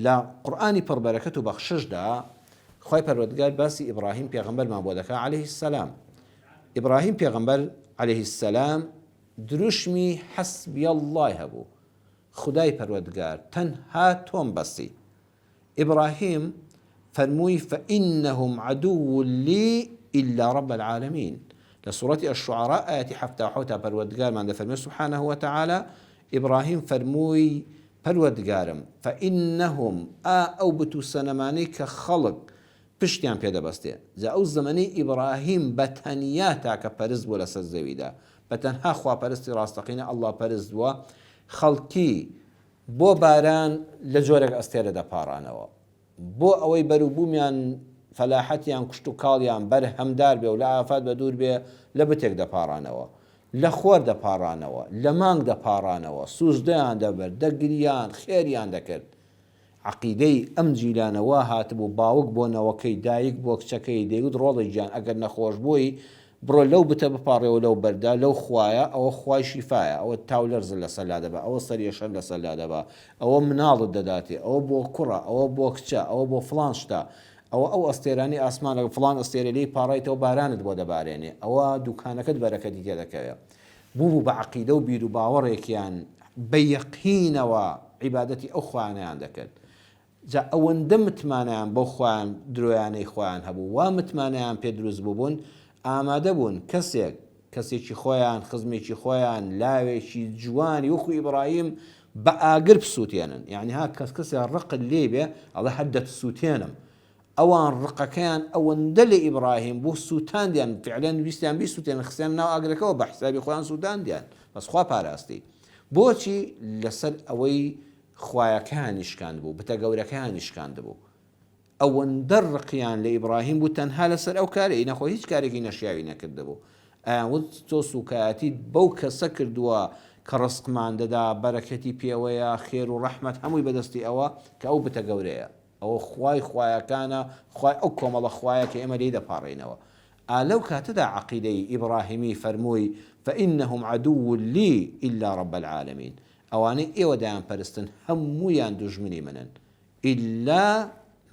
لە قورئانی پڕ بەرەکەت و بەخششدا خوای پەروەردگار باسی ئیبڕاهیم پێغەمبەرمان بۆ دەکا علیه السلام. ئیبڕاهیم پێغەمبەر علیه السلام دروشمی حسبی اللە ی هەبوو، خودای پەروەردگار تەنها تۆم بەسی. ئیبڕاهیم فەرمووی فانهم عدو لی الا رب العالمین. لە سوڕەتی الشعراء ئایەتی 77 تا پەروەردگارمان دەفەرمێ سبحانه وتعالی ئیبڕاهیم فەرمووی پەروەردگارم، فانهم، ئا ئەو بت و سەنەمانەی کە خەڵک پشتیان پێ دەبەستێ. جا ئەو زەمەنەی ئیبڕاهیم بە تەنیا تاکە پەرست بووە لەسەر زەویدا، بە تەنها خواپەرستی ڕاستەقینە اللە پەرست بووە، خەڵکی بۆ باران لە جۆرێک ئەستێرە دەپاڕانەوە. بۆ ئەوەی بەروبوومیان فەلاحەتیان کشتوکاڵیان بەرهەمدار بێ و لە ئافات بەدوور بێ لە بتێک دەپاڕانەوە. لە خۆر دەپاڕانەوە، لە مانگ دەپاڕانەوە، سوجدەیان دەبرد، دەگریان، خێریان دەکرد. عەقیدەی ئەم جیلانە وا هاتبوو باوک بۆ نەوەکەی، دایک بۆ کچەکەی دەیوت ڕۆڵە گیان ئەگەر نەخۆش بووی بڕۆ لەو بتە بپاڕێوە لەو بەردە، لەو خوایە، ئەوە خوای شیفایە، ئەوە تاولەرزت لەسەر لادەبا، ئەوە سەریەشەت لەسەر لادەبا، ئەوە مناڵت دەداتێ، ئەوە بۆ کوڕە، ئەوە بۆ کچە، ئەوە بۆ فڵان شتە، ئەوە ئەو ئەستێرانەی ئاسمانە فڵان ئەستێرە لێی پاڕایتەوە بارانت بۆ دەبارێنێ، ئەوە دوکانەکەت بەرەکەتی تێدەکەوێ. بووبوو بە عەقیدە و بیروباوەڕێکیان بە یەقینەوە عیبادەتی ئەو خوایانەیان دەکرد. جا ئەوەندە متمانەیان بەو خوایان درۆیانەی خۆیان هەبوو، وا متمانەیان پێ دروست بووبوون، ئامادە بوون کەسێک، کەسێکی خۆیان، خزمێکی خۆیان، لاوێکی جوانی وەکو ئیبڕاهیم بە ئاگر بسووتێنن. یەعنی ها کەس کەسێ ڕقت لێی بێ، ئەڵێ هەر دەتسووتێنم. ئەوان ڕقەکەیان ئەوەندە لە ئیبڕاهیم بوو، سووتاندیان، فیعلەن ویستیان بیسووتێنن، خستیانە ناو ئاگرەکەوە، بە حیسابی خۆیان سووتاندیان، بەس خوا پاراستی. بۆچی؟ لەسەر ئەوەی خوایەکەیانی شکاندبوو، بتە گەورەکەیانی شکاندبوو. ئەوەندە ڕقیان لە ئیبڕاهیم بوو تەنها لەسەر ئەو کارەی، نەخۆ هیچ کارێکی نەشیاوی نەکردبوو. ئەیان وت تۆ سوکایەتیت بەو کەسە کردووە کە ڕزقمان دەدا، بەرەکەتی پێوەیە، خێر و ڕەحمەت هەمووی بەدەستی ئەوە، کە ئەو بتە گەورەیە. ئەوە خوای خوایەکانە، خوای ئەو کۆمەڵە خوایە کە ئێمە لێی دەپاڕێینەوە. ئا لەو کاتەدا عەقیدەی ئیبڕاهیمی فەرمووی، فإنهم عدو لی الا رب العالمین، ئەوانەی ئێوە دەیانپەرستن هەموویان دوژمنی منن ئیلا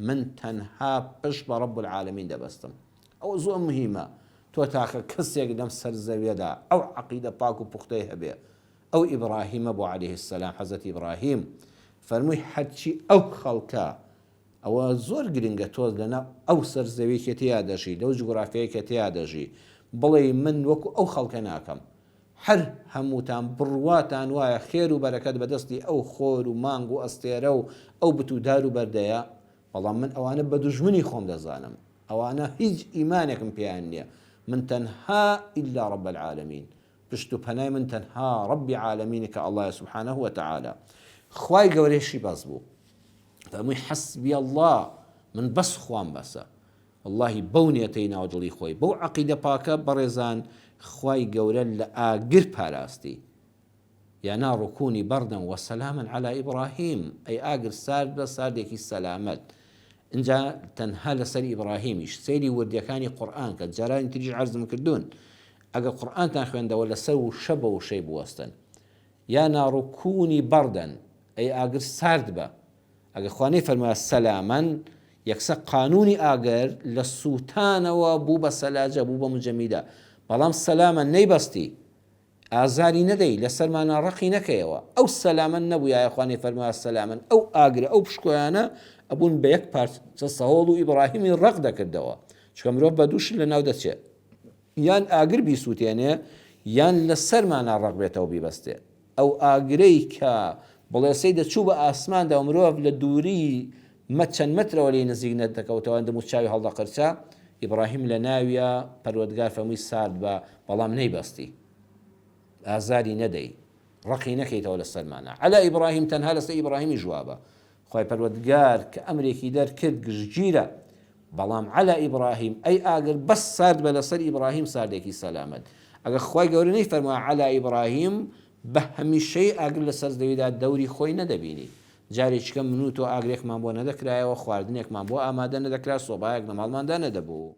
من تەنها پشت بە رب العالمین دەبەستم. ئەوە زۆر مهیمە تۆ تاکە کەسێک لەم سەر زەویەدا ئەو عەقیدە پاک و پوختەی هەبێ ئەو ئیبراهیمە بۆ علیه السلام حەزرەتی ئیبراهیم فەرمووی هەرچی ئەو خەڵکە ئەوە زۆر گرنگە تۆ لەناو ئەو سەر زەویەی کە تێیا دەژی لەو جوگرافیای کە تێیا دەژی بڵێی من وەکو ئەو خەڵکە ناکەم هەر هەمووتان بڕواتان وایە خێر و بەرەکەت بە دەستی ئەو خۆر و مانگ و ئەستێرە و ئەو بت و دار و بەردەیە، بەڵام من ئەوانە بە دوژمنی خۆم دەزانم، ئەوانە هیچ ئیمانێکم پێیان نییە، من تەنها الا رب العالمین، پشت و پەنای من تەنها ربی عالمینە کە اللە یە سبحانە وتعالی. خوای گەورەیشی بەس بوو، فەرمووی حسبی اللە، من بەس خوام بەسە. وەڵاهی بەو نیەتەی ناو دڵی خۆی بەو عەقیدە پاکە بەڕێزان خوای گەورە لە ئاگر پاراستی یا نار کونی بردا وسلاما علی ابراهیم ئەی ئاگر سارد بە ساردێکی سەلامەت ئینجا تەنها لەسەر ئیبراهیمیش سەیری وردیەکانی قورئان کە جارانی تریش عەرزم کردوون ئەگەر قورئانتان خوێندەوە لەسەر وشە بە وشەی بوەستن یا نار کونی بردا ئەی ئاگر سارد بە ئەگەر خوا نەیفەرموایە سەلامەن، یەکسەر قانوونی ئاگر لە سووتانەوە بوو بە سەلاجە، بوو بە مجەمیدە. بەڵام سەلامەن نەیبەستی، ئازاری نەدەی، لەسەرمانا ڕەقی نەکەیەوە. ئەو سەلامەن نەبوویایە خوا نەیفەرموایە سەلامەن، ئەو ئاگرە، ئەو پشکۆیانە ئەبوون بە یەک پارچە سەهۆڵ و ئیبڕاهیمی ڕەق دەکردەوە. چونکە مرۆڤ بە دوو شت لەناو دەچێ، یان ئاگر بیسووتێنێ، یان لەسەرمانا ڕەق بێتەوە بیبەستێ. ئەو ئاگرەی کە بڵێسەی دەچوو بە ئاسماندا و مرۆڤ لە دووری مە چەند مەترەوە لێی نزیک نەدەکەوتەوە دەموچاوی هەڵدەقرچا، ئیبڕاهیم لە ناویا پەروەردگار فەرمووی سارد بە، بەڵام نەیبەستی. ئازاری نەدەی. ڕەقی نەکەیتەوە لە سەرمانا. عەلا ئیبڕاهیم تەنها لەسەر ئیبڕاهیمیش وابە. خوای پەروەردگار کە ئەمرێکی دەرکرد گشتگیرە. بەڵام عەلا ئیبڕاهیم ئەی ئاگر بەس سارد بە لەسەر ئیبڕاهیم ساردێکی سەلامەت. ئەگەر خوای گەورە نەیفەرموایە عەلا ئیبڕاهیم بە هەمیشەیی ئاگر لەسەر زەویدا دەوری خۆی نەدەبینی. جارێکیکە من و تۆ ئاگرێکمان بۆ نەدەکرایەوە، خواردنێکمان بۆ ئامادە نەدەکرا، سۆبایەک لە ماڵماندا نەدەبوو.